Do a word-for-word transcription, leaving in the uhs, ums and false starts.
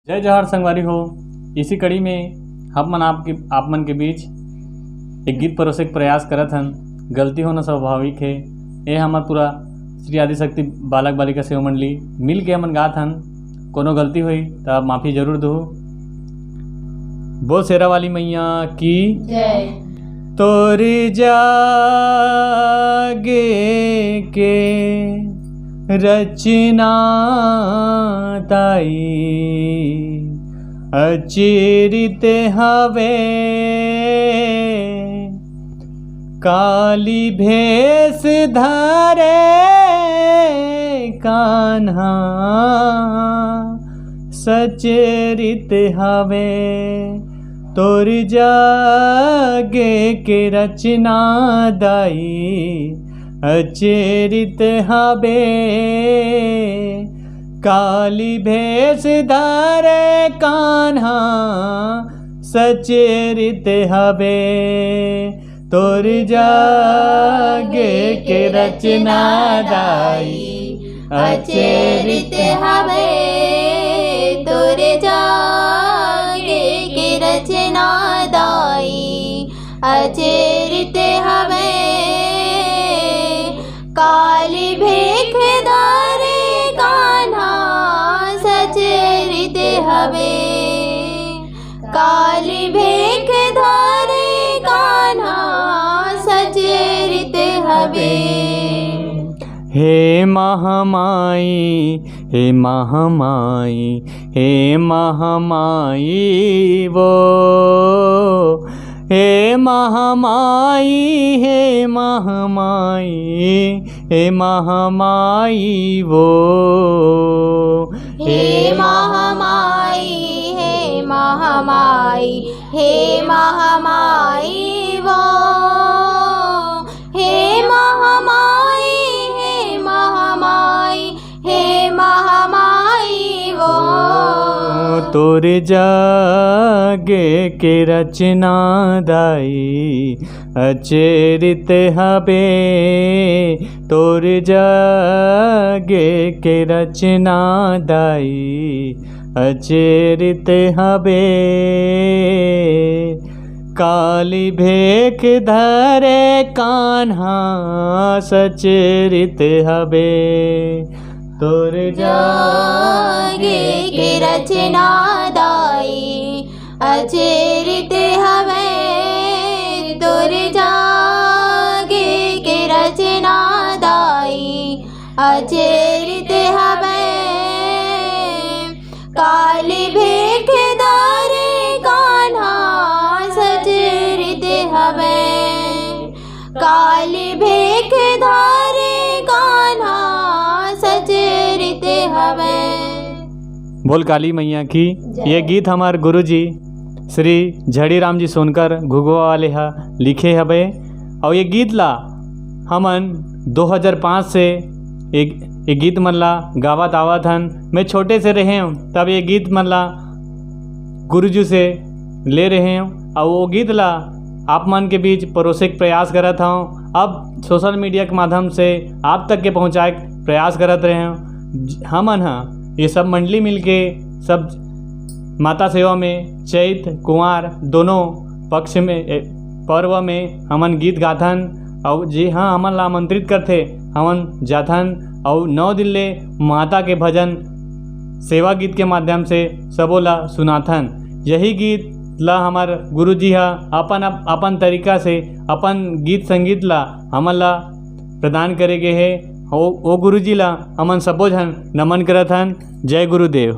जय जोहार संगवारी हो, इसी कड़ी में हम मन आपके, आप मन के बीच एक गीत परोसे के प्रयास करत हन। गलती होना स्वाभाविक हे। ये हमर पूरा श्री आदिशक्ति बालक बालिका सेवा मंडली मिल के हमन गात हन। कोनो गलती होई त आप माफी जरूर दो। बोल शेरा वाली मैया की जय। तोर जागे के रचना ताई अचेरित हवे। काली भेष धरे कान्हा सचेरित हवे। तोर जागे के रचना दाई अचेरित हवे। काली भेष धरे कान्हा सचेरित हवे। तोर जागे के रचना दाई अचेरित हवे। तोर जागे के रचना दाई अचेरित हवे। काली भेष धरे कान्हा सचेरित हवे। काली भेष धरे कान्हा सचेरित हवे। हे महामाई, हे महामाई, हे महामाई वो। हे महामाई, हे महामाई, हे महामाई वो। हे महामाई, हे महामाई, हे महामाई वो। हे महामाई, हे महामाई, हे महामाई वो। तोर जागे के रचना दाई अचेरित हवे। तोर जागे के रचना दाई अचेरित हवे। काली भेष धरे कान्हा सचेरित हवे। तोर जागे के रचना दाई अचेरित हवे। तोर जागे के रचना दाई अचेरित हवे। काली भेष धरे कान्हा सचेरित हवे। काली भेष धरे कान्हा सचेरित हवे। बोल काली मैया की। जय। ये गीत हमार गुरुजी श्री झड़ी राम जी सोनकर घुघुवा वाले ह लिखे हवे। अउ ये गीत ला हमन दो हज़ार पाँच से एक, ये गीत मन ला गावत आवत हन। मैं छोटे से रहेंव तब ये गीत मन ला गुरुजी से ले रहेंव, अउ वो गीत ला आप मन के बीच परोसे के प्रयास करत हंव। अब सोशल मीडिया के माध्यम से आप तक के पहुंचाए के प्रयास करत रहेंव। ज-, हमन ह ये सब मंडली मिलके सब माता सेवा में चैत कुंवार दोनों पक्ष में, ए, पर्व में हमन गीत गाथन, अउ जे हाँ हमन ला आमंत्रित करथे, हमन जाथन अउ नौ दिन ले माता के भजन सेवा गीत के माध्यम से सबो ला सुनाथन। यही गीत ला हमर गुरुजी ह अपन, अपन तरीका से अपन गीत संगीत ला हमन ला प्रदान करे गे हे। ओ, ओ गुरुजी ला हमन सबो झन नमन करत हन। जय गुरुदेव।